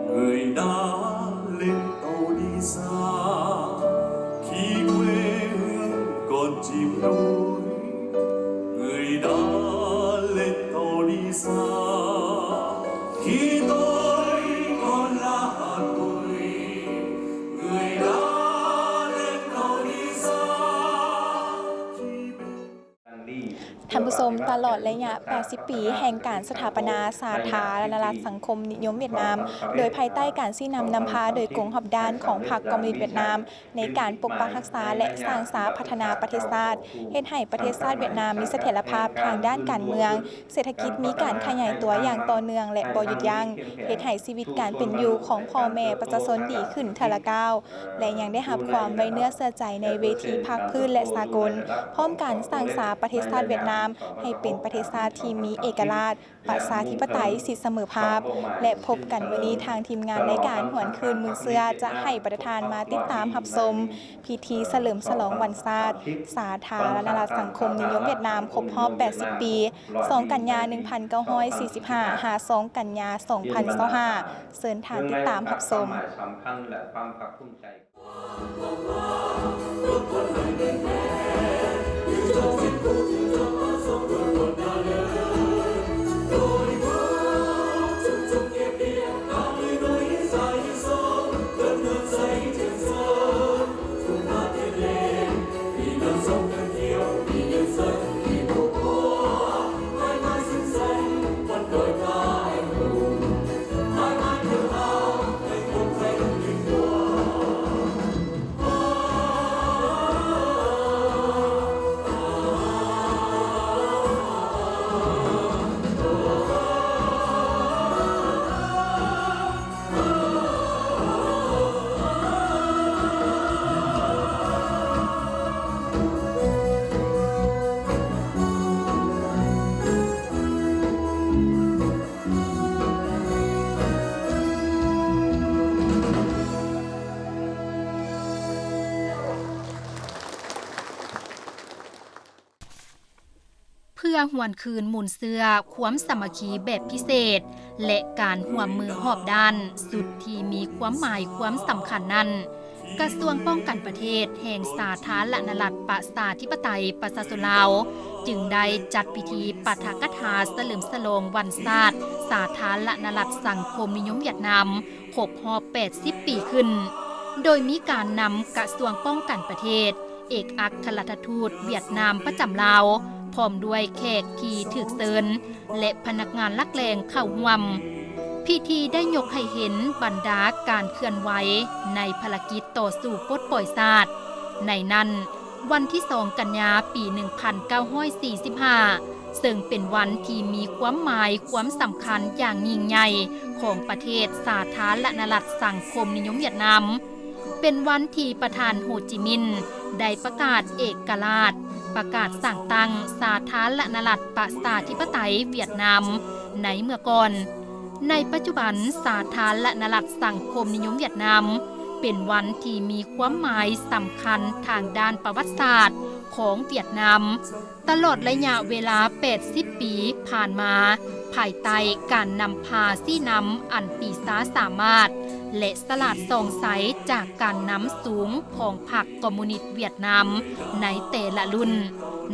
Người đã lên tàu đi xa, khi quê hương còn chìm đuối. Người đã lên tàu đi xa, khi tôi còn là hạt bụi. Người đã lên tàu đi xa, khi ທ່ານຜູ້ຊົມ, ຕະຫຼອດໄລຍະແປດສິບປີແຫ່ງການສະຖາປະນາສາທາລະນະລັດສັງຄົມນິຍົມຫວຽດນາມ, ໂດຍພາຍໃຕ້ການຊີ້ນຳນຳພາໂດຍກົງຮອບດ້ານຂອງພັກຄອມມູນິດຫວຽດນາມ ໃນການປົກປັກຮັກສາ ແລະ ສ້າງສາພັດທະນາປະເທດຊາດ, ເຮັດໃຫ້ປະເທດຊາດຫວຽດນາມມີສະຖຽນລະພາບທາງດ້ານການເມືອງ, ເສດຖະກິດມີການຂະຫຍາຍຕົວຢ່າງຕໍ່ເນື່ອງ ແລະ ບໍ່ຢຸດຢັ້ງ, ເຮັດໃຫ້ຊີວິດການເປັນຢູ່ຂອງພໍ່ແມ່ປະຊາຊົນດີຂຶ້ນເທື່ອລະກ້າວ. ແລະ ຍັງໄດ້ຮັບຄວາມໄວ້ເນື້ອເຊື່ອໃຈໃນເວທີພາກພື້ນ ແລະ ສາກົນ, ພ້ອມການສ້າງສາປະເທດຊາດຫວຽດນາມໃຫ້ເປັນປະເທດຊາດທີ່ມີເອກະລາດ, ປະຊາທິປະໄຕ, ສິດສະເໝີພາບ ແລະ ພົບກັນມື້ນີ້ ທາງທີມງານລາຍການຫວນຄືນມູນເຊື້ອ ຈະໃຫ້ບັນດາທ່ານມາຕິດຕາມຮັບຊົມພິທີສະເຫຼີມສະຫຼອງວັນຊາດ ສາທາລະນະລັດສັງຄົມນິຍົມຫວຽດນາມ ຄົບຮອບແປດສິບປີ, ສອງ ກັນຍາ ໜຶ່ງພັນເກົ້າຮ້ອຍສີ່ສິບຫ້າ ຫາ ສອງ ກັນຍາ ສອງພັນຊາວຫ້າ. ເຊີນທ່ານຕິດຕາມຮັບຊົມ. ຄວາມໝາຍສຳຄັນ ແລະ ຄວາມພາກພູມໃຈ. ເພື່ອຫວນຄືນມູນເຊື້ອຄວາມສາມັກຄີແບບພິເສດ ແລະ ການຮ່ວມມືຮອບດ້ານ ຊຸດທີ່ມີຄວາມໝາຍຄວາມສຳຄັນນັ້ນ, ກະຊວງປ້ອງກັນປະເທດແຫ່ງສາທາລະນະລັດປະຊາທິປະໄຕປະຊາຊົນລາວ ຈຶ່ງໄດ້ຈັດພິທີປາຖະກະຖາສະເຫຼີມສະຫຼອງວັນຊາດສາທາລະນະລັດສັງຄົມນິຍົມຫວຽດນາມ ຄົບຮອບແປດສິບປີຂຶ້ນ, ໂດຍມີການນຳກະຊວງປ້ອງກັນປະເທດ, ເອກອັກຄະລັດຖະທູດຫວຽດນາມປະຈຳລາວ, ພ້ອມດ້ວຍແຂກທີ່ຖືກເຊີນ ແລະ ພະນັກງານຫຼັກແຫຼ່ງເຂົ້າຮ່ວມ. ພິທີໄດ້ຍົກໃຫ້ເຫັນບັນດາການເຄື່ອນໄຫວໃນພາລະກິດຕໍ່ສູ້ປົດປ່ອຍຊາດ. ໃນນັ້ນ, ວັນທີສອງ ກັນຍາ ປີໜຶ່ງພັນເກົ້າຮ້ອຍສີ່ສິບຫ້າ ເຊິ່ງເປັນວັນທີ່ມີຄວາມໝາຍຄວາມສຳຄັນຢ່າງຍິ່ງໃຫຍ່ຂອງປະເທດສາທາລະນະລັດສັງຄົມນິຍົມຫວຽດນາມ, ເປັນວັນທີ່ປະທານໂຮຈິມິນໄດ້ປະກາດເອກະລາດ, ປະກາດສ້າງຕັ້ງສາທາລະນະລັດປະຊາທິປະໄຕຫວຽດນາມໃນເມື່ອກ່ອນ. ໃນປັດຈຸບັນ, ສາທາລະນະລັດສັງຄົມນິຍົມຫວຽດນາມ ເປັນວັນທີ່ມີຄວາມໝາຍສຳຄັນທາງດ້ານປະຫວັດສາດຂອງຫວຽດນາມ. ຕະຫຼອດໄລຍະເວລາແປດສິບປີຜ່ານມາ, ພາຍໃຕ້ການນຳພາຊີ້ນຳອັນປີຊາສາມາດ ແລະ ສະຫຼາດສ່ອງໃສຈາກການນຳສູງຂອງພັກຄອມມູນິດຫວຽດນາມໃນແຕ່ລະລຸ້ນ,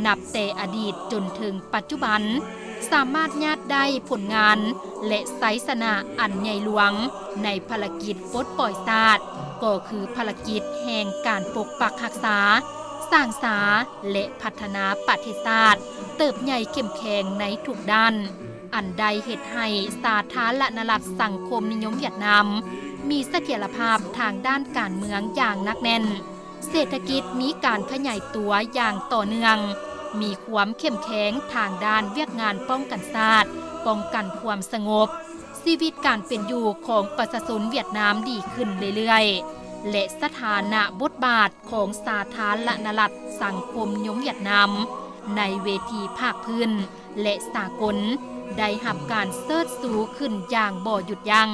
ນັບແຕ່ອະດີດຈົນເຖິງປັດຈຸບັນ, ສາມາດຍາດໄດ້ຜົນງານ ແລະ ໄຊຊະນະອັນໃຫຍ່ຫຼວງໃນພາລະກິດປົດປ່ອຍຊາດ, ກໍຄືພາລະກິດແຫ່ງການປົກປັກຮັກສາ, ສ້າງສາ ແລະ ພັດທະນາປະເທດຊາດເຕີບໃຫຍ່ເຂັ້ມແຂງໃນທຸກດ້ານ, ອັນໄດ້ເຮັດໃຫ້ສາທາລະນະລັດສັງຄົມນິຍົມຫວຽດນາມມີສະຖຽນລະພາບທາງດ້ານການເມືອງຢ່າງໜັກແໜ້ນ, ເສດຖະກິດມີການຂະຫຍາຍຕົວຢ່າງຕໍ່ເນື່ອງ, ມີຄວາມເຂັ້ມແຂງທາງດ້ານວຽກງານປ້ອງກັນຊາດ, ປ້ອງກັນຄວາມສະຫງົບ, ຊີວິດການເປັນຢູ່ຂອງປະຊາຊົນຫວຽດນາມດີຂຶ້ນເລື້ອຍໆ ແລະ ສະຖານະບົດບາດ ຂອງສາທາລະນະລັດສັງຄົມນິຍົມຫວຽດນາມໃນເວທີພາກພື້ນ ແລະ ສາກົນ ໄດ້ຮັບການເຊີດຊູຂຶ້ນຢ່າງບໍ່ຢຸດຢັ້ງ.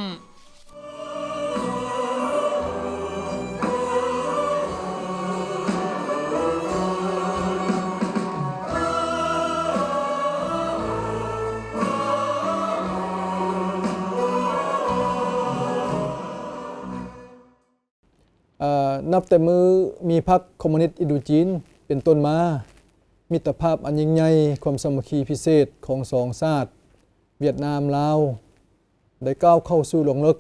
ນັບແຕ່ມື້ມີພັກຄອມມູນິດອິນໂດຈີນເປັນຕົ້ນມາ, ມິດຕະພາບອັນຍິ່ງໃຫຍ່, ຄວາມສາມັກຄີພິເສດຂອງສອງຊາດ ຫວຽດນາມ-ລາວ ໄດ້ກ້າວເຂົ້າສູ່ລວງເລິກ,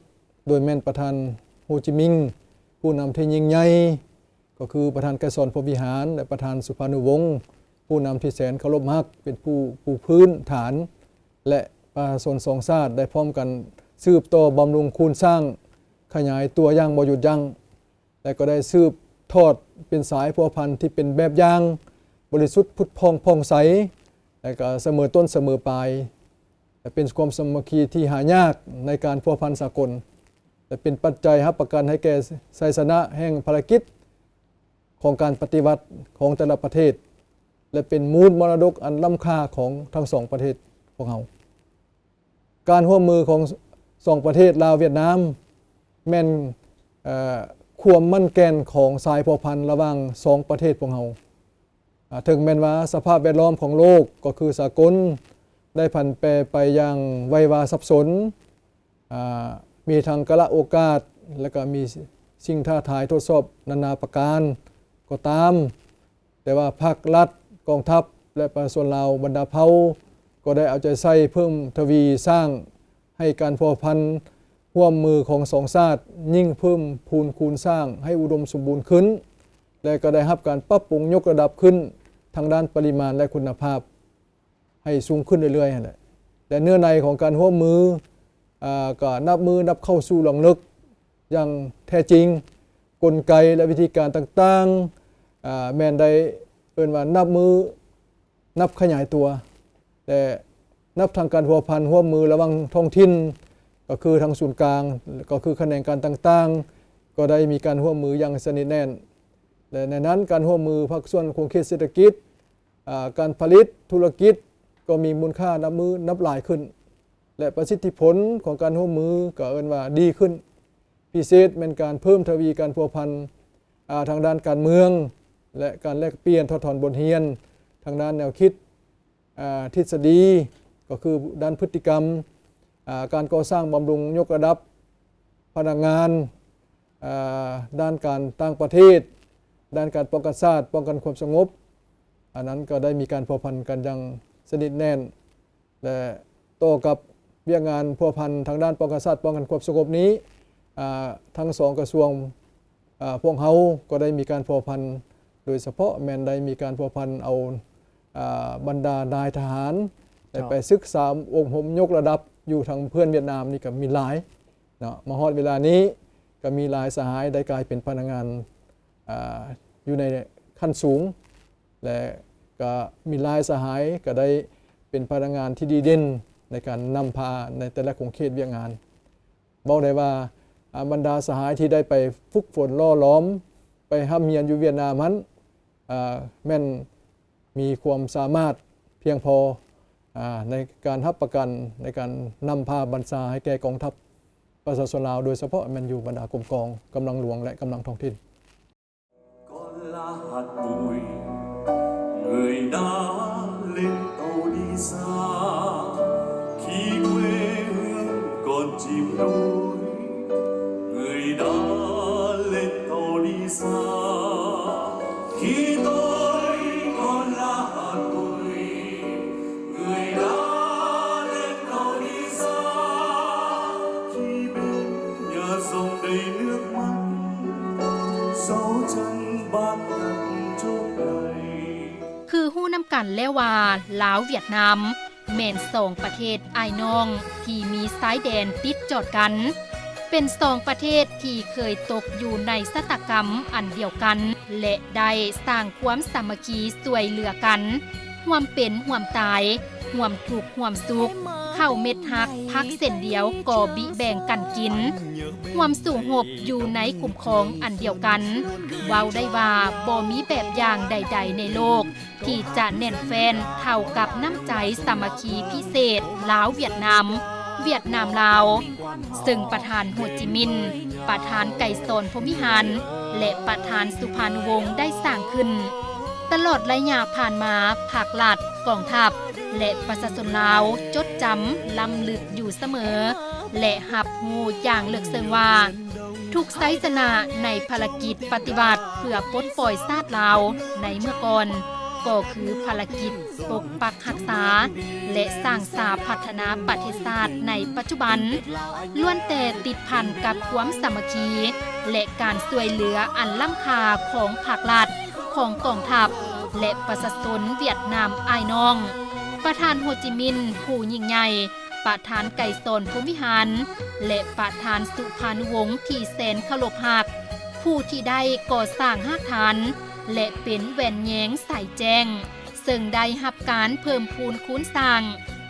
ໂດຍແມ່ນປະທານໂຮຈິມິງ ຜູ້ນຳທີ່ຍິ່ງໃຫຍ່ ກໍຄືປະທານໄກສອນ ພົມວິຫານ ແລະ ປະທານສຸພານຸວົງ ຜູ້ນຳທີ່ແສນເຄົາລົບຮັກ ເປັນຜູ້ປູກພື້ນຖານ ແລະ ປະຊາຊົນສອງຊາດໄດ້ພ້ອມກັນສືບຕໍ່ບຳລຸງຄູນສ້າງ ຂະຫຍາຍຕົວຢ່າງບໍ່ຢຸດຢັ້ງ ແລະ ກໍໄດ້ສືບທອດເປັນສາຍພົວພັນທີ່ເປັນແບບຢ່າງບໍລິສຸດຜຸດຜ່ອງຜ່ອງໃສ ແລະ ກໍສະເໝີຕົ້ນສະເໝີປາຍ ແລະ ເປັນຄວາມສາມັກຄີທີ່ຫາຍາກໃນການພົວພັນສາກົນ ແລະ ເປັນປັດໄຈຮັບປະກັນໃຫ້ແກ່ໄຊຊະນະແຫ່ງພາລະກິດຂອງການປະຕິວັດຂອງແຕ່ລະປະເທດ ແລະ ເປັນມູນມໍລະດົກອັນລ້ຳຄ່າຂອງທັງສອງປະເທດພວກເຮົາ. ການຮ່ວມມືຂອງສອງປະເທດລາວ-ຫວຽດນາມ ແມ່ນ ເອີ ຄວາມໝັ້ນແກ່ນຂອງສາຍພົວພັນລະຫວ່າງສອງປະເທດພວກເຮົາ. ອາ ເຖິງແມ່ນວ່າສະພາບແວດລ້ອມຂອງໂລກ ກໍຄືສາກົນ ໄດ້ຜັນແປໄປຢ່າງໄວວາສັບສົນ, ອາ ມີທັງກາລະໂອກາດ ແລະ ກໍມີສິ່ງທ້າທາຍທົດສອບນານາປະການກໍຕາມ, ແຕ່ວ່າພັກລັດ, ກອງທັບ ແລະ ປະຊາຊົນລາວບັນດາເຜົ່າ ກໍໄດ້ເອົາໃຈໃສ່ເພີ່ມທະວີສ້າງໃຫ້ການພົວພັນຮ່ວມມືຂອງສອງຊາດຍິ່ງເພີ່ມພູນຄູນສ້າງໃຫ້ອຸດົມສົມບູນຂຶ້ນ ແລະ ກໍໄດ້ຮັບການປັບປຸງຍົກລະດັບຂຶ້ນທາງດ້ານປະລິມານ ແລະ ຄຸນນະພາບໃຫ້ສູງຂຶ້ນເລື້ອຍໆຫັ້ນແຫຼະ ແລະ ເນື້ອໃນຂອງການຮ່ວມມື ອາ ກໍນັບມື້ນັບເຂົ້າສູ່ລວງເລິກຢ່າງແທ້ຈິງ, ກົນໄກ ແລະ ວິທີການຕ່າງໆ ອາ ແມ່ນໄດ້ເອີ້ນວ່ານັບມື້ ນັບຂະຫຍາຍຕົວ ແລະ ນັບທັງການພົວພັນຮ່ວມມືລະຫວ່າງທ້ອງຖິ່ນ ກໍຄືທາງສູນກາງ ກໍຄືຂະແໜງການຕ່າງໆ ກໍໄດ້ມີການຮ່ວມມືຢ່າງສະໜິດແໜ້ນ ແລະ ໃນນັ້ນການຮ່ວມມືພາກສ່ວນຂົງເຂດເສດຖະກິດ ອາ ການຜະລິດ, ທຸລະກິດ ກໍມີມູນຄ່ານັບມື້ນັບຫຼາຍຂຶ້ນ ແລະ ປະສິດທິຜົນຂອງການຮ່ວມມືກໍເອີ້ນວ່າດີຂຶ້ນ. ພິເສດແມ່ນການເພີ່ມທະວີການພົວພັນ ອາ ທາງດ້ານການເມືອງ ແລະ ການແລກປ່ຽນຖອດຖອນບົດຮຽນທາງດ້ານແນວຄິດ ອາ ທິດສະດີ ກໍຄືດ້ານພຶດຕິກຳ ອາ ການກໍ່ສ້າງບຳລຸງຍົກລະດັບພະນັກງານ ອາ ດ້ານການຕ່າງປະເທດ, ດ້ານການປ້ອງກັນຊາດ, ປ້ອງກັນຄວາມສະຫງົບ, ອັນນັ້ນກໍໄດ້ມີການພົວພັນກັນຢ່າງສະໜິດແໜ້ນ ແລະ ຕໍ່ກັບວຽກງານພົວພັນທາງດ້ານປ້ອງກັນຊາດ, ປ້ອງກັນຄວາມສະຫງົບນີ້ ອາ ທັງສອງກະຊວງ ອາ ພວກເຮົາກໍໄດ້ມີການພົວພັນ ໂດຍສະເພາະແມ່ນໄດ້ມີການພົວພັນເອົາ ອາ ບັນດານາຍທະຫານ ໄດ້ໄປສຶກສາອົບຮົມຍົກລະດັບຢູ່ທາງເພື່ອນຫວຽດນາມນີ້ກໍມີຫຼາຍເນາະ. ມາຮອດເວລານີ້ກໍມີຫຼາຍສະຫາຍໄດ້ກາຍເປັນພະນັກງານ ອາ ຢູ່ໃນຂັ້ນສູງ ແລະ ກໍມີຫຼາຍສະຫາຍກໍໄດ້ເປັນພະນັກງານທີ່ດີເດັ່ນໃນການນຳພາໃນແຕ່ລະຂົງເຂດວຽກງານ. ເວົ້າໄດ້ວ່າ ອາ ບັນດາສະຫາຍທີ່ໄດ້ໄປຝຶກຝົນຫຼໍ່ຫຼອມ ໄປຮ່ຳຮຽນຢູ່ຫວຽດນາມຫັ້ນ ອາ ແມ່ນມີຄວາມສາມາດພຽງພໍ ອາ ໃນການຮັບປະກັນ ໃນການນຳພາບັນຊາໃຫ້ແກ່ກອງທັບປະຊາຊົນລາວ ໂດຍສະເພາະແມ່ນຢູ່ບັນດາກົມກອງ, ກຳລັງຫຼວງ ແລະ ກຳລັງທ້ອງຖິ່ນ. Con là hạt bụi, người đã lên tàu đi xa. Khi quê hương còn chìm đuối, người đã lên tàu đi xa. Khi tôi còn là hạt bụi, người đã lên tàu đi xa. Khi bên nhà rông đầy nước mắt, dấu chân bác đặt chốt này. ຄືຮູ້ນຳກັນແລ້ວວ່າ ລາວ-ຫວຽດນາມ ແມ່ນສອງປະເທດອ້າຍນ້ອງທີ່ມີຊາຍແດນຕິດຈອດກັນ, ເປັນສອງປະເທດທີ່ເຄີຍຕົກຢູ່ໃນຊະຕາກຳອັນດຽວກັນ ແລະ ໄດ້ສ້າງຄວາມສາມັກຄີຊ່ວຍເຫຼືອກັນ, ຮ່ວມເປັນຮ່ວມຕາຍ, ຮ່ວມທຸກຮ່ວມສຸກ, ເຂົ້າເມັດຫັກຜັກເສັ້ນດຽວກໍບິແບ່ງກັນກິນ, ຮ່ວມສູ້ຮົບຢູ່ໃນຄຸ້ມຄອງອັນດຽວກັນ. ເວົ້າໄດ້ວ່າບໍ່ມີແບບຢ່າງໃດໆໃນໂລກ ທີ່ຈະແໜ້ນແຟ້ນເທົ່າກັບນ້ຳໃຈສາມັກຄີພິເສດລາວ-ຫວຽດນາມ, ຫວຽດນາມ-ລາວ, ເຊິ່ງປະທານໂຮຈິມິນ, ປະທານໄກສອນ ພົມວິຫານ ແລະ ປະທານສຸພານຸວົງໄດ້ສ້າງຂຶ້ນ. ຕະຫຼອດໄລຍະຜ່ານມາ, ພັກລັດ, ກອງທັບ ແລະ ປະຊາຊົນລາວຈົດຈຳລ້ຳເລິກຢູ່ສະເໝີ ແລະ ຮັບຮູ້ຢ່າງເລິກເຊິ່ງວ່າ ທຸກໄຊຊະນະໃນພາລະກິດປະຕິວັດເພື່ອປົດປ່ອຍຊາດລາວໃນເມື່ອກ່ອນ ກໍຄືພາລະກິດປົກປັກຮັກສາ ແລະ ສ້າງສາພັດທະນາປະເທດຊາດໃນປັດຈຸບັນ ລ້ວນແຕ່ຕິດພັນກັບຄວາມສາມັກຄີ ແລະ ການຊ່ວຍເຫຼືອອັນລ້ຳຄ່າຂອງພາກລັດ, ຂອງກອງທັບ ແລະ ປະຊາຊົນຫວຽດນາມອ້າຍນ້ອງ. ປະທານໂຮຈິມິນຜູ້ຍິ່ງໃຫຍ່, ປະທານໄກສອນພົມວິຫານ ແລະ ປະທານສຸພານຸວົງທີ່ແສນເຄົາລົບຮັກ, ຜູ້ທີ່ໄດ້ກໍ່ສ້າງຮາກຖານ ແລະ ເປັນແວ່ນແຍງສາຍແຈ້ງ, ເຊິ່ງໄດ້ຮັບການເພີ່ມພູນຄູນສ້າງ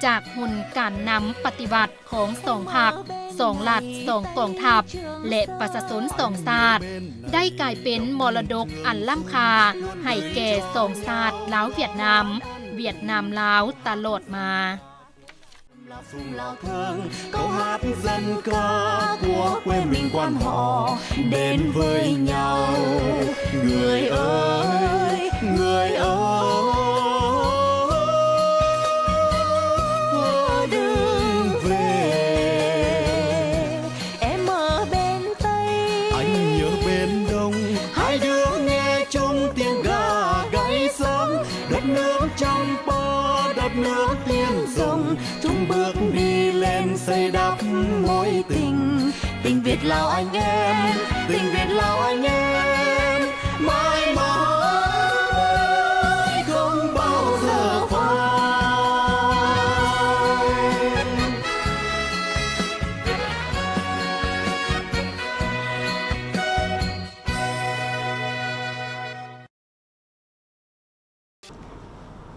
ຈາກຮຸ່ນການນຳປະຕິວັດຂອງສອງພັກ, ສອງລັດ, ສອງກອງທັບ ແລະ ປະຊາຊົນສອງຊາດ, ໄດ້ກາຍເປັນມໍລະດົກອັນລ້ຳຄ່າໃຫ້ແກ່ສອງຊາດລາວຫວຽດນາມ, ຫວຽດນາມລາວຕະຫຼອດມາ. Là sung là thơm, câu hát dân ca của quê mình quan họ đến với nhau. Người ơi, người ơi, đừng về, em ở bên Tây, anh ở bên Đông, hai đứa nghe trống tiếng gà gáy sớm. Đất nước Champa, đất nước tiên rồng, chung bước đi lên xây đắp mối tình. Tình Việt Lào anh em, tình Việt Lào anh em, mãi mãi không bao giờ phai.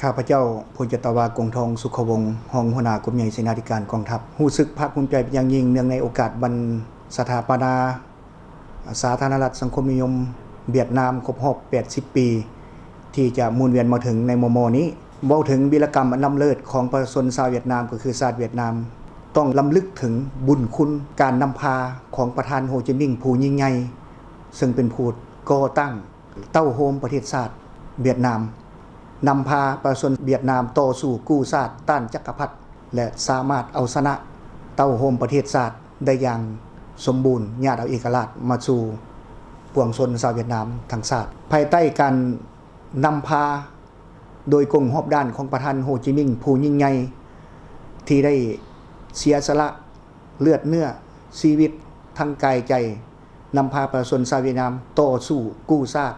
ຂ້າພະເຈົ້າ ພົນຈັດຕະວາ ກົງທອງ ສຸຂະວົງ ຮອງຫົວໜ້າກົມໃຫຍ່ເສນາທິການກອງທັບ ຮູ້ສຶກພາກພູມໃຈເປັນຢ່າງຍິ່ງ ເນື່ອງໃນໂອກາດວັນສະຖາປະນາສາທາລະນະລັດສັງຄົມນິຍົມຫວຽດນາມ ຄົບຮອບແປດສິບປີ ທີ່ຈະໝູນວຽນມາເຖິງໃນມໍ່ໆນີ້. ເວົ້າເຖິງວີລະກຳອັນລ້ຳເລີດຂອງປະຊາຊົນຊາວຫວຽດນາມ ກໍຄືຊາດຫວຽດນາມ ຕ້ອງລຳລຶກເຖິງບຸນຄຸນການນຳພາຂອງປະທານໂຮຈິມິງຜູ້ຍິ່ງໃຫຍ່ ເຊິ່ງເປັນຜູ້ກໍ່ຕັ້ງ ເຕົ້າໂຮມປະເທດຊາດຫວຽດນາມ, ນຳພາປະຊາຊົນຫວຽດນາມຕໍ່ສູ້ກູ້ຊາດຕ້ານຈັກກະພັດ ແລະ ສາມາດເອົາຊະນະເຕົ້າໂຮມປະເທດຊາດໄດ້ຢ່າງສົມບູນ, ຍາດເອົາເອກະລາດມາສູ່ປວງຊົນຊາວຫວຽດນາມທັງຊາດ. ພາຍໃຕ້ການນຳພາໂດຍກົງຮອບດ້ານຂອງປະທານໂຮຈິມິງຜູ້ຍິ່ງໃຫຍ່ ທີ່ໄດ້ເສຍສະຫຼະເລືອດເນື້ອຊີວິດທັງກາຍໃຈ ນຳພາປະຊາຊົນຊາວຫວຽດນາມຕໍ່ສູ້ກູ້ຊາດ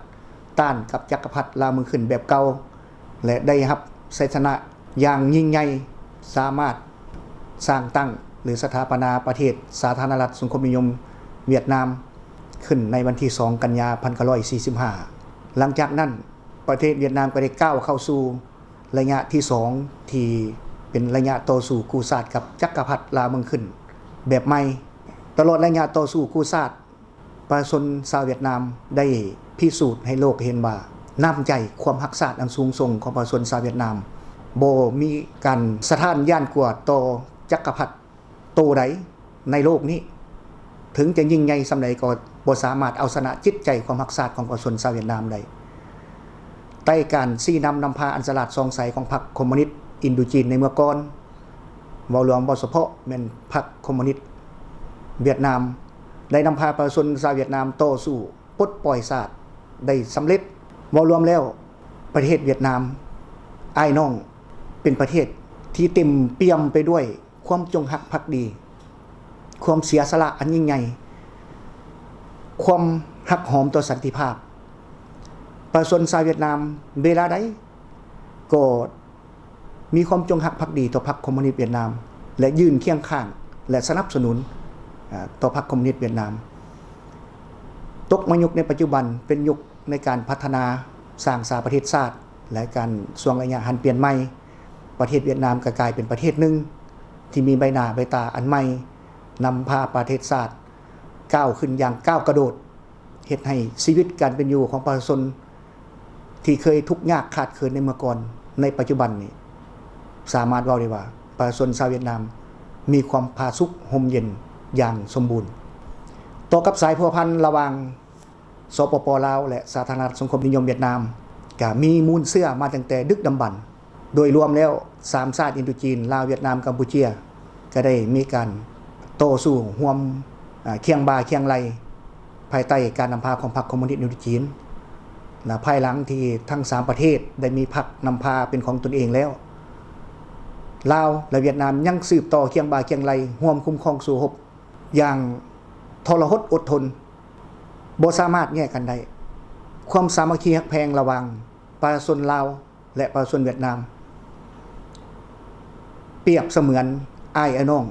ຕ້ານກັບຈັກກະພັດລ່າເມືອງຂຶ້ນແບບເກົ່າ ແລະ ໄດ້ຮັບໄຊຊະນະຢ່າງຍິ່ງໃຫຍ່, ສາມາດສ້າງຕັ້ງ ຫຼື ສະຖາປະນາປະເທດສາທາລະນະລັດສັງຄົມນິຍົມຫວຽດນາມຂຶ້ນໃນວັນທີສອງ ກັນຍາ ພັນເກົ້າຮ້ອຍສີ່ສິບຫ້າ. ຫຼັງຈາກນັ້ນ ປະເທດຫວຽດນາມກໍໄດ້ກ້າວເຂົ້າສູ່ໄລຍະທີສອງ ທີ່ເປັນໄລຍະຕໍ່ສູ້ກູ້ຊາດກັບຈັກກະພັດລ່າເມືອງຂຶ້ນແບບໃໝ່. ຕະຫຼອດໄລຍະຕໍ່ສູ້ກູ້ຊາດ ປະຊາຊົນຊາວຫວຽດນາມໄດ້ພິສູດໃຫ້ໂລກເຫັນວ່າ ນ້ຳໃຈຄວາມຮັກຊາດອັນສູງສົ່ງຂອງປະຊາຊົນຊາວຫວຽດນາມ ບໍ່ມີການສະທ້ານຢ້ານກົວຕໍ່ຈັກກະພັດໂຕໃດໃນໂລກນີ້, ເຖິງຈະຍິ່ງໃຫຍ່ສ່ຳໃດກໍບໍ່ສາມາດເອົາຊະນະຈິດໃຈຄວາມຮັກຊາດຂອງປະຊາຊົນຊາວຫວຽດນາມໄດ້. ໃຕ້ການຊີ້ນຳນຳພາອັນສະຫຼາດສ່ອງໃສຂອງພັກຄອມມູນິດອິນໂດຈີນໃນເມື່ອກ່ອນ, ເວົ້າລວມ ເວົ້າສະເພາະແມ່ນພັກຄອມມູນິດຫວຽດນາມ ໄດ້ນຳພາປະຊາຊົນຊາວຫວຽດນາມຕໍ່ສູ້ປົດປ່ອຍຊາດໄດ້ສຳເລັດ. ເວົ້າລວມແລ້ວ ປະເທດຫວຽດນາມອ້າຍນ້ອງ ເປັນປະເທດທີ່ເຕັມປ່ຽມໄປດ້ວຍຄວາມຈົງຮັກພັກດີ, ຄວາມເສຍສະຫຼະອັນຍິ່ງໃຫຍ່, ຄວາມຮັກຫອມຕໍ່ສັນຕິພາບ. ປະຊາຊົນຊາວຫວຽດນາມເວລາໃດກໍ ມີຄວາມຈົງຮັກພັກດີຕໍ່ພັກຄອມມູນິດຫວຽດນາມ ແລະ ຢືນຄຽງຂ້າງ ແລະ ສະໜັບສະໜູນ ອາ ຕໍ່ພັກຄອມມູນິດຫວຽດນາມ. ຕົກມາຍຸກໃນປັດຈຸບັນ ເປັນຍຸກໃນການພັດທະນາສ້າງສາປະເທດຊາດ ແລະ ການຊ່ວງໄລຍະຫັນປ່ຽນໃໝ່, ປະເທດຫວຽດນາມກໍກາຍເປັນປະເທດໜຶ່ງທີ່ມີໃບໜ້າໃບຕາອັນໃໝ່, ນຳພາປະເທດຊາດກ້າວຂຶ້ນຢ່າງກ້າວກະໂດດ, ເຮັດໃຫ້ຊີວິດການເປັນຢູ່ຂອງປະຊາຊົນ ທີ່ເຄີຍທຸກຍາກຂາດເຂີນໃນເມື່ອກ່ອນ ໃນປັດຈຸບັນນີ້ ສາມາດເວົ້າໄດ້ວ່າ ປະຊາຊົນຊາວຫວຽດນາມມີຄວາມຜາສຸກຮົ່ມເຢັນຢ່າງສົມບູນ. ຕໍ່ກັບສາຍພົວພັນລະຫວ່າງ ສປປ ລາວ ແລະ ສາທາລະນະລັດສັງຄົມນິຍົມຫວຽດນາມ ກະມີມູນເຊື້ອມາຕັ້ງແຕ່ດຶກດຳບັນ. ໂດຍລວມແລ້ວ ສາມຊາດອິນໂດຈີນ ລາວ ຫວຽດນາມ ກຳປູເຈຍ ກໍໄດ້ມີການຕໍ່ສູ້ຮ່ວມ ອາ ຄຽງບ່າຄຽງໄຫຼ່ ພາຍໃຕ້ການນຳພາຂອງພັກຄອມມູນິດອິນໂດຈີນ ນະ ພາຍຫຼັງທີ່ທັງສາມປະເທດໄດ້ມີພັກນຳພາເປັນຂອງຕົນເອງແລ້ວ ລາວ ແລະ ຫວຽດນາມ ຍັງສືບຕໍ່ຄຽງບ່າຄຽງໄຫຼ່ ຮ່ວມຄຸ້ມຄອງສູ້ຮົບຢ່າງທໍລະຫົດອົດທົນ, ບໍ່ສາມາດແຍກກັນໄດ້. ຄວາມສາມັກຄີຮັກແພງລະຫວ່າງປະຊາຊົນລາວ ແລະ ປະຊາຊົນຫວຽດນາມ ປຽບສະເໝືອນອ້າຍອານ້ອງ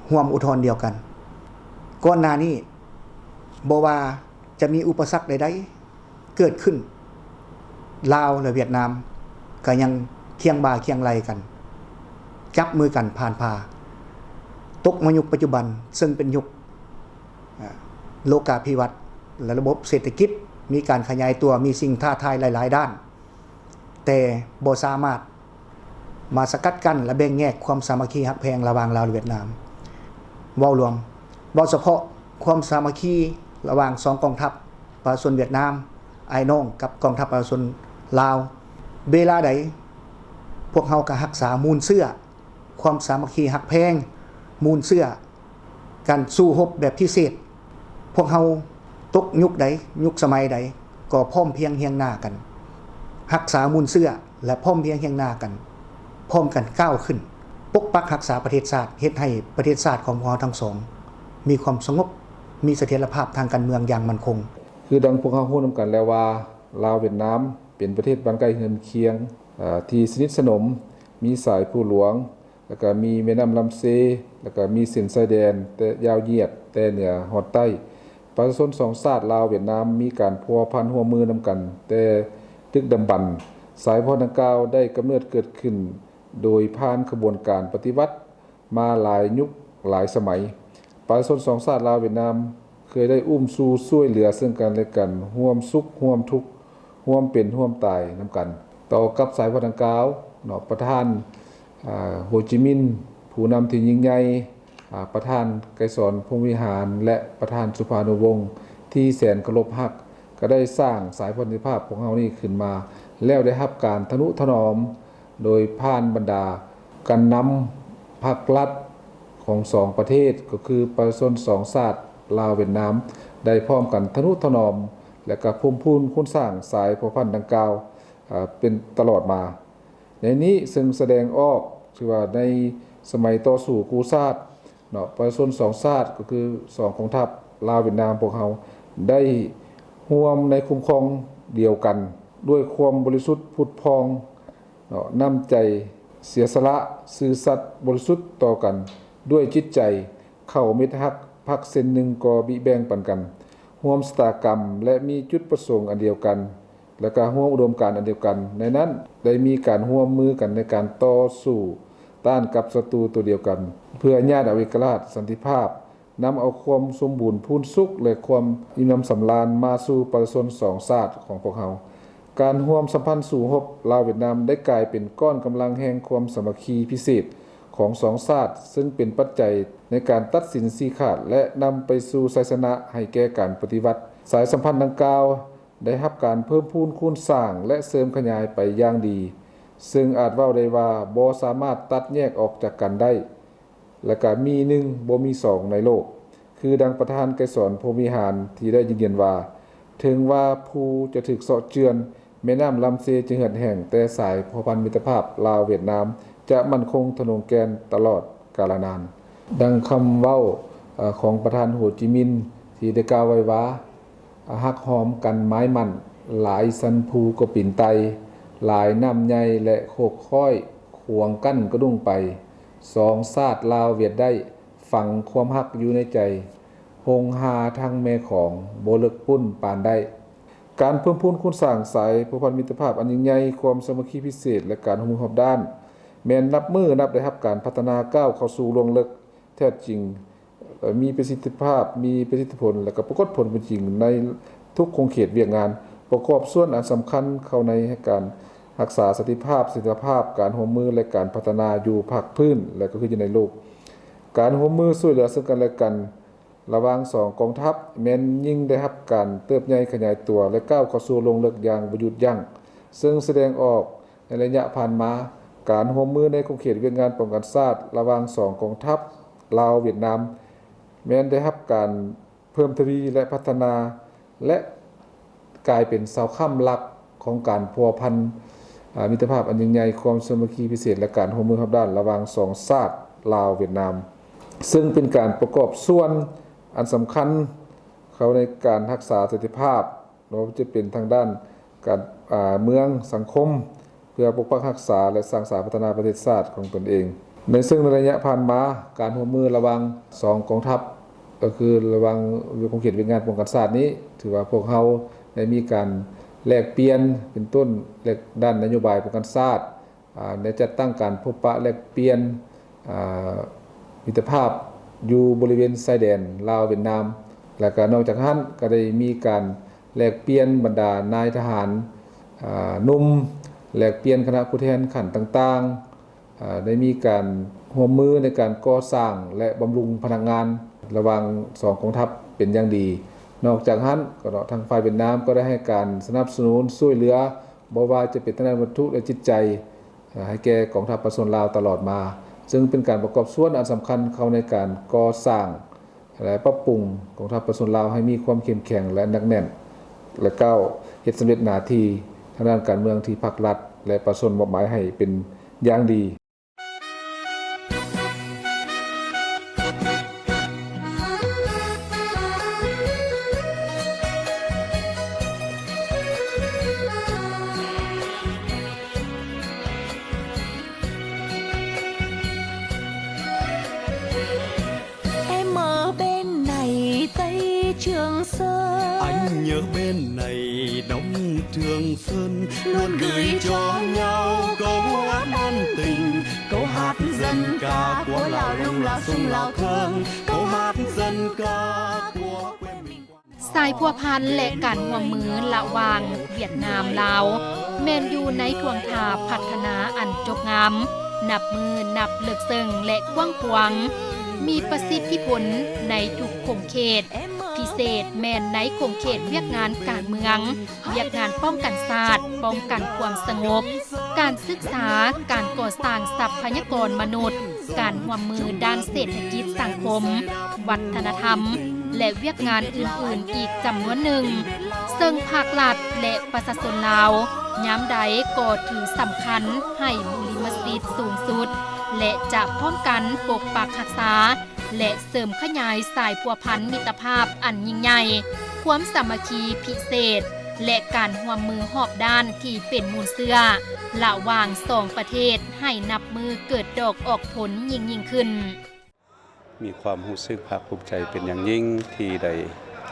ຮ່ວມອຸທອນດຽວກັນ. ກ່ອນໜ້ານີ້ ບໍ່ວ່າຈະມີອຸປະສັກໃດໆເກີດຂຶ້ນ, ລາວ ແລະ ຫວຽດນາມ ກໍຍັງຄຽງບ່າຄຽງໄຫຼ່ກັນ, ຈັບມືກັນຜ່ານຜ່າ, ຕົກມາຍຸກປັດຈຸບັນ ເຊິ່ງເປັນຍຸກ ອາ ໂລກາພິວັດ ແລະ ລະບົບເສດຖະກິດມີການຂະຫຍາຍຕົວ, ມີສິ່ງທ້າທາຍຫຼາຍໆດ້ານ, ແຕ່ບໍ່ສາມາດມາສະກັດກັ້ນ ແລະ ແບ່ງແຍກຄວາມສາມັກຄີຮັກແພງລະຫວ່າງລາວ ແລະ ຫວຽດນາມ. ເວົ້າລວມ, ເວົ້າສະເພາະຄວາມສາມັກຄີລະຫວ່າງສອງກອງທັບ, ປະຊາຊົນຫວຽດນາມ ອ້າຍນ້ອງ ກັບກອງທັບປະຊາຊົນລາວ, ເວລາໃດພວກເຮົາກໍຮັກສາມູນເຊື້ອ ຄວາມສາມັກຄີຮັກແພງ, ມູນເຊື້ອການສູ້ຮົບແບບພິເສດ. ພວກເຮົາຕົກຍຸກໃດ, ຍຸກສະໄໝໃດ, ກໍພ້ອມພຽງຮຽງໜ້າກັນ, ຮັກສາມູນເຊື້ອ ແລະ ພ້ອມພຽງຮຽງໜ້າກັນ, ພ້ອມກັນກ້າວຂຶ້ນ, ປົກປັກຮັກສາປະເທດຊາດ, ເຮັດໃຫ້ປະເທດຊາດຂອງພວກເຮົາທັງສອງມີຄວາມສະຫງົບ, ມີສະຖຽນລະພາບທາງການເມືອງຢ່າງໝັ້ນຄົງ. ຄືດັ່ງພວກເຮົາຮູ້ນຳກັນແລ້ວວ່າ ລາວຫວຽດນາມເປັນປະເທດບ້ານໃກ້ເຮືອນຄຽງ ເອີ ທີ່ສະໜິດສະໜົມ, ມີສາຍພູຫຼວງ, ແລ້ວກະມີແມ່ນ້ຳລຳເຊ, ແລ້ວກະມີເສັ້ນຊາຍແດນແຕ່ຍາວຢຽດແຕ່ເໜືອຮອດໃຕ້. ປະຊາຊົນສອງຊາດລາວຫວຽດນາມມີການພົວພັນຮ່ວມມືນຳກັນແຕ່ດຶກດຳບັນ. ສາຍພັນດັ່ງກ່າວໄດ້ກຳເນີດເກີດຂຶ້ນໂດຍຜ່ານຂະບວນການປະຕິວັດມາຫຼາຍຍຸກຫຼາຍສະໄໝ. ປະຊາຊົນສອງຊາດລາວຫວຽດນາມເຄີຍໄດ້ອຸ້ມຊູຊ່ວຍເຫຼືອເຊິ່ງກັນແລະກັນ, ຮ່ວມສຸກຮ່ວມທຸກ, ຮ່ວມເປັນຮ່ວມຕາຍນຳກັນ. ຕໍ່ກັບສາຍພັນດັ່ງກ່າວເນາະ, ປະທານ ອາ ໂຮຈິມິນ ຜູ້ນຳທີ່ຍິ່ງໃຫຍ່, ອາ ປະທານໄກສອນ ພົມວິຫານ ແລະ ປະທານສຸພານຸວົງທີ່ແສນເຄົາລົບຮັກ ກໍໄດ້ສ້າງສາຍພັນມິດຕະພາບຂອງເຮົານີ້ຂຶ້ນມາ ແລ້ວໄດ້ຮັບການທະນຸຖະໜອມໂດຍຜ່ານບັນດາການນຳພັກລັດຂອງສອງປະເທດ, ກໍຄືປະຊາຊົນສອງຊາດລາວຫວຽດນາມ ໄດ້ພ້ອມກັນທະນຸຖະໜອມ ແລະ ກະພູມພູນຄູນສ້າງສາຍພົວພັນດັ່ງກ່າວ ອາ ເປັນຕະຫຼອດມາ. ໃນນີ້ເຊິ່ງສະແດງອອກ ຖືວ່າໃນສະໄໝຕໍ່ສູ້ກູ້ຊາດເນາະ, ປະຊາຊົນສອງຊາດ ກໍຄືສອງກອງທັບລາວຫວຽດນາມ ພວກເຮົາໄດ້ຮ່ວມໃນຄຸ້ມຄອງດຽວກັນ ດ້ວຍຄວາມບໍລິສຸດຜຸດຜ່ອງເນາະ, ນ້ຳໃຈເສຍສະຫຼະ, ຊື່ສັດບໍລິສຸດຕໍ່ກັນ, ດ້ວຍຈິດໃຈເຂົ້າມິດຮັກ, ພັກເສັ້ນໜຶ່ງກໍບິແບ່ງປັນກັນ, ຮ່ວມຊະຕາກຳ ແລະ ມີຈຸດປະສົງອັນດຽວກັນ ແລະ ກະຮ່ວມອຸດົມການອັນດຽວກັນ. ໃນນັ້ນໄດ້ມີການຮ່ວມມືກັນໃນການຕໍ່ສູ້ຕ້ານກັບສັດຕູຕົວດຽວກັນ ເພື່ອຍາດເອົາເອກະລາດ, ສັນຕິພາບ, ນຳເອົາຄວາມສົມບູນພູນສຸກ ແລະ ຄວາມອີ່ມໜຳສຳລານມາສູ່ປະຊາຊົນສອງຊາດຂອງພວກເຮົາ. ການຮ່ວມສຳພັນສູ້ຮົບລາວຫວຽດນາມໄດ້ກາຍເປັນກ້ອນກຳລັງແຫ່ງຄວາມສາມັກຄີພິເສດຂອງສອງຊາດ, ເຊິ່ງເປັນປັດໄຈໃນການຕັດສິນຊີ້ຂາດ ແລະ ນຳໄປສູ່ໄຊຊະນະໃຫ້ແກ່ການປະຕິວັດ. ສາຍສຳພັນດັ່ງກ່າວ ໄດ້ຮັບການເພີ່ມພູນຄູນສ້າງ ແລະ ເສີມຂະຫຍາຍໄປຢ່າງດີ, ເຊິ່ງອາດເວົ້າໄດ້ວ່າບໍ່ສາມາດຕັດແຍກອອກຈາກກັນໄດ້ ແລະ ກະມີໜຶ່ງບໍ່ມີສອງໃນໂລກ. ຄືດັ່ງປະທານໄກສອນ ພົມວິຫານ ທີ່ໄດ້ຢືນຢັນວ່າ ເຖິງວ່າພູຈະຖືກເຊາະເຈື່ອນ, ແມ່ນ້ຳລຳເຊຈະເຫືອດແຫ້ງ, ແຕ່ສາຍພົວພັນມິດຕະພາບລາວຫວຽດນາມ ຈະໝັ້ນຄົງທະນົງແກ່ນຕະຫຼອດກາລະນານ. ດັ່ງຄຳເວົ້າ ເອີ ຂອງປະທານໂຮຈິມິນ ທີ່ໄດ້ກ່າວໄວ້ວ່າ, ຮັກຫອມກັນໝາຍໝັ້ນ, ຫຼາຍສັນພູກໍປີນໄຕ່, ຫຼາຍນ້ຳໃຫຍ່ ແລະ ໂຄກຄ້ອຍຂວາງກັ້ນກະດຸ້ງໄປ, ສອງຊາດລາວຫວຽດໄດ້, ຝັງຄວາມຮັກຢູ່ໃນໃຈ, ຫົງຫາທັງແມ່ຂອງ, ບໍ່ເລິກປຸ້ນປານໄດ້. ການເພີ່ມພູນຄູນສ້າງສາຍພົວພັນມິດຕະພາບອັນຍິ່ງໃຫຍ່, ຄວາມສາມັກຄີພິເສດ ແລະ ການຮ່ວມມືຮອບດ້ານ ແມ່ນນັບມື້ນັບໄດ້ຮັບການພັດທະນາ, ກ້າວເຂົ້າສູ່ລວງເລິກແທ້ຈິງ, ມີປະສິດທິພາບ, ມີປະສິດທິຜົນ ແລະ ກະປາກົດຜົນເປັນຈິງໃນທຸກຂົງເຂດວຽກງານ, ປະກອບສ່ວນອັນສຳຄັນເຂົ້າໃນການຮັກສາສັນຕິພາບ, ສະຖຽນລະພາບ, ການຮ່ວມມື ແລະ ການພັດທະນາຢູ່ພາກພື້ນ ແລະ ກໍຄືຢູ່ໃນໂລກ. ການຮ່ວມມືຊ່ວຍເຫຼືອເຊິ່ງກັນ ແລະ ກັນ ລະຫວ່າງສອງກອງທັບ ແມ່ນຍິ່ງໄດ້ຮັບການເຕີບໃຫຍ່ຂະຫຍາຍຕົວ ແລະ ກ້າວເຂົ້າສູ່ລວງເລິກຢ່າງບໍ່ຢຸດຢັ້ງ, ເຊິ່ງສະແດງອອກໃນໄລຍະຜ່ານມາ ການຮ່ວມມືໃນຂົງເຂດວຽກງານປ້ອງກັນຊາດລະຫວ່າງສອງກອງທັບ ລາວ-ຫວຽດນາມ ແມ່ນໄດ້ຮັບການເພີ່ມທະວີ ແລະ ພັດທະນາ ແລະ ກາຍເປັນເສົາຄ້ຳຫຼັກຂອງການພົວພັນ ອາ ມິດຕະພາບອັນຍິ່ງໃຫຍ່, ຄວາມສາມັກຄີພິເສດ ແລະ ການຮ່ວມມືຮອບດ້ານລະຫວ່າງສອງຊາດ ລາວ-ຫວຽດນາມ, ເຊິ່ງເປັນການປະກອບສ່ວນອັນສຳຄັນເຂົ້າໃນການຮັກສາສັນຕິພາບ ບໍ່ວ່າຈະເປັນທາງດ້ານການ ອາ ເມືອງ, ສັງຄົມ ເພື່ອປົກປັກຮັກສາ ແລະ ສ້າງສາພັດທະນາປະເທດຊາດຂອງຕົນເອງ. ໃນເຊິ່ງໃນໄລຍະຜ່ານມາ, ການຮ່ວມມືລະຫວ່າງສອງກອງທັບ ກໍຄືລະຫວ່າງຂົງເຂດວຽກງານປ້ອງກັນຊາດນີ້, ຖືວ່າພວກເຮົາໄດ້ມີການແລກປ່ຽນ ເປັນຕົ້ນ ແລກດ້ານນະໂຍບາຍປ້ອງກັນຊາດ, ອາ ໄດ້ຈັດຕັ້ງການພົບປະແລກປ່ຽນ ອາ ມິດຕະພາບຢູ່ບໍລິເວນຊາຍແດນລາວ-ຫວຽດນາມ ແລະ ກະນອກຈາກຫັ້ນ ກະໄດ້ມີການແລກປ່ຽນບັນດານາຍທະຫານ ອາ ໜຸ່ມ, ແລກປ່ຽນຄະນະຜູ້ແທນຂັ້ນຕ່າງໆ, ອາ ໄດ້ມີການຮ່ວມມືໃນການກໍ່ສ້າງ ແລະ ບຳລຸງພະນັກງານລະຫວ່າງສອງກອງທັບເປັນຢ່າງດີ. ນອກຈາກຫັ້ນ ກໍເນາະ ທາງຝ່າຍຫວຽດນາມກໍໄດ້ໃຫ້ການສະໜັບສະໜູນຊ່ວຍເຫຼືອ ບໍ່ວ່າຈະເປັນທາງດ້ານວັດຖຸ ແລະ ຈິດໃຈ ໃຫ້ແກ່ກອງທັບປະຊາຊົນລາວຕະຫຼອດມາ, ເຊິ່ງເປັນການປະກອບສ່ວນອັນສຳຄັນເຂົ້າໃນການກໍ່ສ້າງ ແລະ ປັບປຸງກອງທັບປະຊາຊົນລາວໃຫ້ມີຄວາມເຂັ້ມແຂງ ແລະ ໜັກແໜ້ນ ແລະ ກ້າວເຮັດສຳເລັດໜ້າທີ່ທາງດ້ານການເມືອງທີ່ພັກລັດ ແລະ ປະຊາຊົນມອບໝາຍໃຫ້ເປັນຢ່າງດີ. Em ở bên này Tây Trường Sơn. Anh ở bên này Đông Trường Sơn. Luôn gửi cho nhau câu hát ân tình, câu hát dân ca của Lao Lung, Lao Sung, Lao Thương, câu hát dân ca của quê mình. ສາຍພົວພັນ ແລະ ການຮ່ວມມືລະຫວ່າງຫວຽດນາມ-ລາວ ແມ່ນຢູ່ໃນທ່ວງທ່າພັດທະນາອັນຈົບງາມ, ນັບມື້ນັບເລິກເຊິ່ງ ແລະ ກວ້າງຂວາງ, ມີປະສິດທິຜົນໃນທຸກຂົງເຂດ, ພິເສດແມ່ນໃນຂົງເຂດວຽກງານການເມືອງ, ວຽກງານປ້ອງກັນຊາດ, ປ້ອງກັນຄວາມສະຫງົບ, ການສຶກສາ, ການກໍ່ສ້າງຊັບພະຍາກອນມະນຸດ, ການຮ່ວມມືດ້ານເສດຖະກິດສັງຄົມ, ວັດທະນະທຳ ແລະ ວຽກງານອື່ນໆອີກຈຳນວນໜຶ່ງ, ເຊິ່ງພາກລັດ ແລະ ປະຊາຊົນລາວ ຍາມໃດກໍຖືສຳຄັນໃຫ້ບຸລິມະສິດສູງສຸດ ແລະ ຈະພ້ອມກັນປົກປັກຮັກສາ ແລະ ເສີມຂະຫຍາຍສາຍພົວພັນມິດຕະພາບອັນຍິ່ງໃຫຍ່, ຄວາມສາມັກຄີພິເສດ ແລະ ການຮ່ວມມືຮອບດ້ານທີ່ເປັນມູນເຊື້ອລະຫວ່າງສອງປະເທດໃຫ້ນັບມື້ເກີດດອກອອກຜົນຍິ່ງໆຂຶ້ນ. ມີຄວາມຮູ້ສຶກພາກພູມໃຈເປັນຢ່າງຍິ່ງທີ່ໄດ້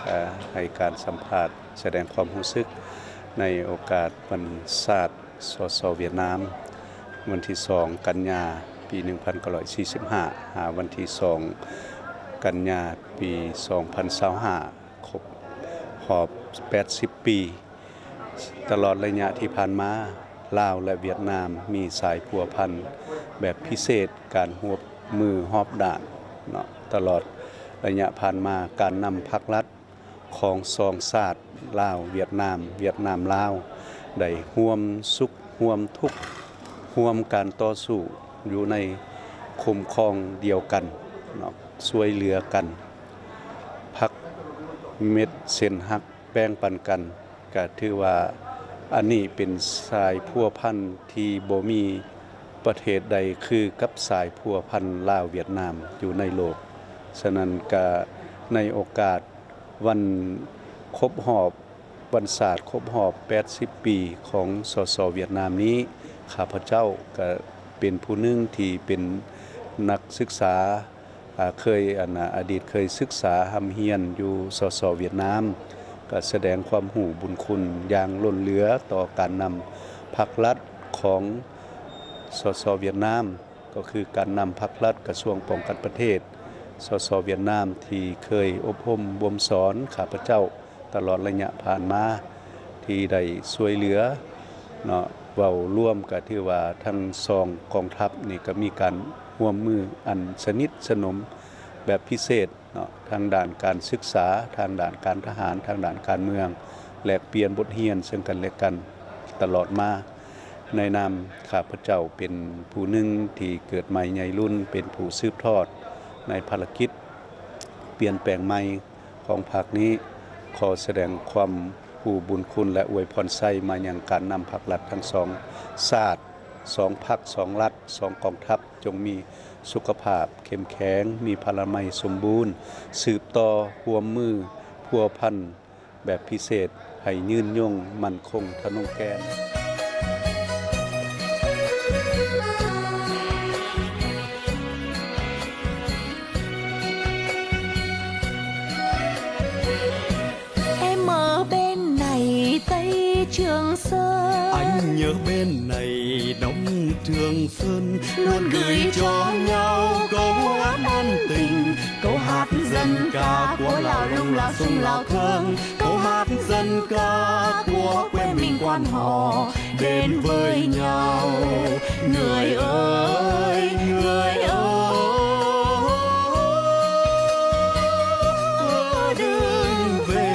ເອີ ໃຫ້ການສຳພາດສະແດງຄວາມຮູ້ສຶກໃນໂອກາດວັນຊາດ ສສ ຫວຽດນາມ ວັນທີສອງ ກັນຍາ ປີໜຶ່ງພັນເກົ້າຮ້ອຍສີ່ສິບຫ້າ ຫາວັນທີສອງ ກັນຍາ ປີສອງພັນຊາວຫ້າ ຄົບຮອບແປດສິບປີ. ຕະຫຼອດໄລຍະທີ່ຜ່ານມາ, ລາວ ແລະ ຫວຽດນາມ ມີສາຍພົວພັນແບບພິເສດ, ການຮ່ວມມືຮອບດ້ານເນາະ. ຕະຫຼອດໄລຍະຜ່ານມາ, ການນຳພັກລັດ ຂອງສອງຊາດ ລາວ ຫວຽດນາມ, ຫວຽດນາມ ລາວ ໄດ້ຮ່ວມສຸກຮ່ວມທຸກ, ຮ່ວມການຕໍ່ສູ້ຢູ່ໃນຄຸ້ມຄອງດຽວກັນເນາະ, ຊ່ວຍເຫຼືອກັນ, ພັກເມັດເສັ້ນຮັກແບ່ງປັນກັນ. ກະຖືວ່າອັນນີ້ເປັນສາຍພົວພັນທີ່ບໍ່ມີປະເທດໃດຄືກັບສາຍພົວພັນລາວ-ຫວຽດນາມຢູ່ໃນໂລກ. ສະນັ້ນກະໃນໂອກາດ ວັນຄົບຮອບ, ວັນຊາດຄົບຮອບແປດສິບປີຂອງ ສສ ຫວຽດນາມນີ້, ຂ້າພະເຈົ້າກະເປັນຜູ້ໜຶ່ງທີ່ເປັນນັກສຶກສາ, ອາ, ເຄີຍ, ອັນ, ອະດີດເຄີຍສຶກສາຮ່ຳຮຽນຢູ່ ສສ ຫວຽດນາມ, ກະສະແດງຄວາມຮູ້ບຸນຄຸນຢ່າງລົ້ນເຫຼືອຕໍ່ການນຳພັກລັດຂອງ ສສ ຫວຽດນາມ. ກໍຄືການນຳພັກລັດກະຊວງປ້ອງກັນປະເທດ ສສ ຫວຽດນາມ ທີ່ເຄີຍອົບຮົມບົ່ມສອນຂ້າພະເຈົ້າຕະຫຼອດໄລຍະຜ່ານມາ ທີ່ໄດ້ຊ່ວຍເຫຼືອເນາະ. ເວົ້າລວມກະຖືວ່າທັງສອງກອງທັບນີ້ກະມີການຮ່ວມມືອັນສະໜິດສະໜົມແບບພິເສດເນາະ ທາງດ້ານການສຶກສາ, ທາງດ້ານການທະຫານ, ທາງດ້ານການເມືອງ, ແລກປ່ຽນບົດຮຽນເຊິ່ງກັນແລະກັນຕະຫຼອດມາ. ໃນນາມຂ້າພະເຈົ້າເປັນຜູ້ໜຶ່ງທີ່ເກີດໃໝ່ໃຫຍ່ລຸນ ເປັນຜູ້ສືບທອດໃນພາລະກິດປ່ຽນແປງໃໝ່ຂອງພັກນີ້, ຂໍສະແດງຄວາມຮູ້ບຸນຄຸນ ແລະ ອວຍພອນໄຊມາຍັງການນຳພັກລັດທັງສອງຊາດ, ສອງພັກ, ສອງລັດ, ສອງກອງທັບ, ຈົ່ງມີສຸຂະພາບເຂັ້ມແຂງ, ມີພະລາໄມສົມບູນ, ສືບຕໍ່ຮ່ວມມືພົວພັນ ແບບພິເສດໃຫ້ຍືນຍົງໝັ້ນຄົງທະນົງແກ່ນ. Em ở bên này Tây Trường Sơn. Anh ở bên này Đông Trường Sơn. Luôn gửi cho nhau câu hát ân tình, câu hát dân ca của Lao Lung, Lao Sung, Lao Thương, câu hát dân ca của quê mình quan họ đến với nhau. Người ơi, người ơi, đừng về.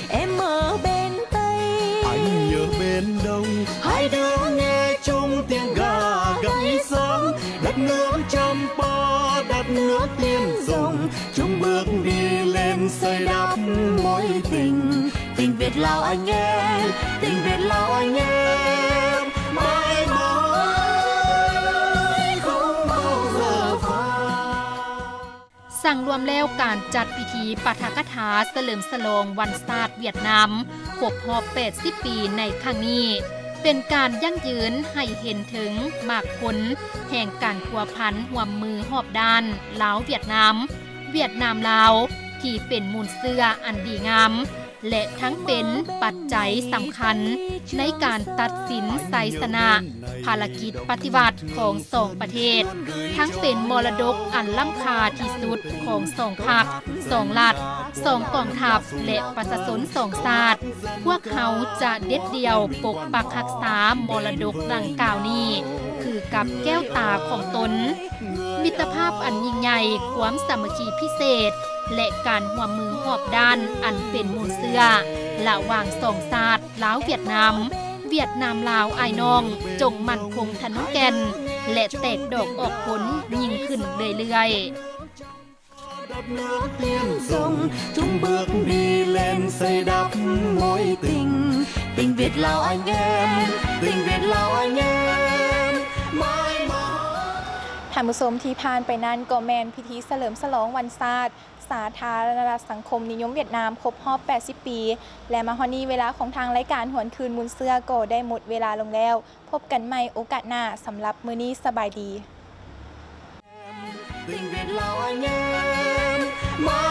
Em ở bên Tây, anh ở bên Đông, hai đứa nghe chung tiếng gà gáy sáng. Đất nước Champa, đất nước tiên rồng, chung bước đi lên xây đắp mối tình. Tình Việt Lào anh em, tình Việt Lào anh em, mãi mãi không bao giờ phai. ສັງລວມແລ້ວ ການຈັດພິທີປາຖະກະຖາສະເຫຼີມສະຫຼອງວັນຊາດຫວຽດນາມ ຄົບຮອບແປດສິບປີໃນຄັ້ງນີ້ ເປັນການຢັ້ງຢືນໃຫ້ເຫັນເຖິງໝາກຜົນແຫ່ງການພົວພັນຮ່ວມມືຮອບດ້ານລາວ-ຫວຽດນາມ, ຫວຽດນາມ-ລາວ ທີ່ເປັນມູນເຊື້ອອັນດີງາມ ແລະ ທັງເປັນປັດໄຈສຳຄັນໃນການຕັດສິນໄຊຊະນະພາລະກິດປະຕິວັດຂອງສອງປະເທດ, ທັງເປັນມໍລະດົກອັນລ້ຳຄ່າທີ່ສຸດຂອງສອງພັກ, ສອງລັດ, ສອງກອງທັບ ແລະ ປະຊາຊົນສອງຊາດ. ພວກເຮົາຈະເດັດດ່ຽວປົກປັກຮັກສາມໍລະດົກດັ່ງກ່າວນີ້ ຄືກັບແກ້ວຕາຂອງຕົນ. ມິດຕະພາບອັນຍິ່ງໃຫຍ່, ຄວາມສາມັກຄີພິເສດ ແລະ ການຮ່ວມມືຮອບດ້ານອັນເປັນມູນເຊື້ອລະຫວ່າງສອງຊາດ ລາວ-ຫວຽດນາມ, ຫວຽດນາມ-ລາວອ້າຍນ້ອງ ຈົ່ງໝັ້ນຄົງທະນົງແກ່ນ ແລະ ແຕກດອກອອກຜົນຍິ່ງຂຶ້ນເລື້ອຍໆ. Đất nước tiên rồng, chung bước đi lên xây đắp mối tình. Tình Việt Lào anh em, tình Việt Lào anh em, mãi mãi. ທ່ານຜູ້ຊົມ, ທີ່ຜ່ານໄປນັ້ນກໍແມ່ນພິທີສະເຫຼີມສະຫຼອງວັນຊາດສາທາລະນະລັດສັງຄົມນິຍົມຫວຽດນາມ ຄົບຮອບແປດສິບປີ ແລະ ມາຮອດນີ້ ເວລາຂອງທາງລາຍການຫວນຄືນມູນເຊື້ອກໍໄດ້ໝົດເວລາລົງແລ້ວ. ພົບກັນໃໝ່ໂອກາດໜ້າ, ສຳລັບມື້ນີ້ສະບາຍດີ. Tình Việt Lào anh em, mãi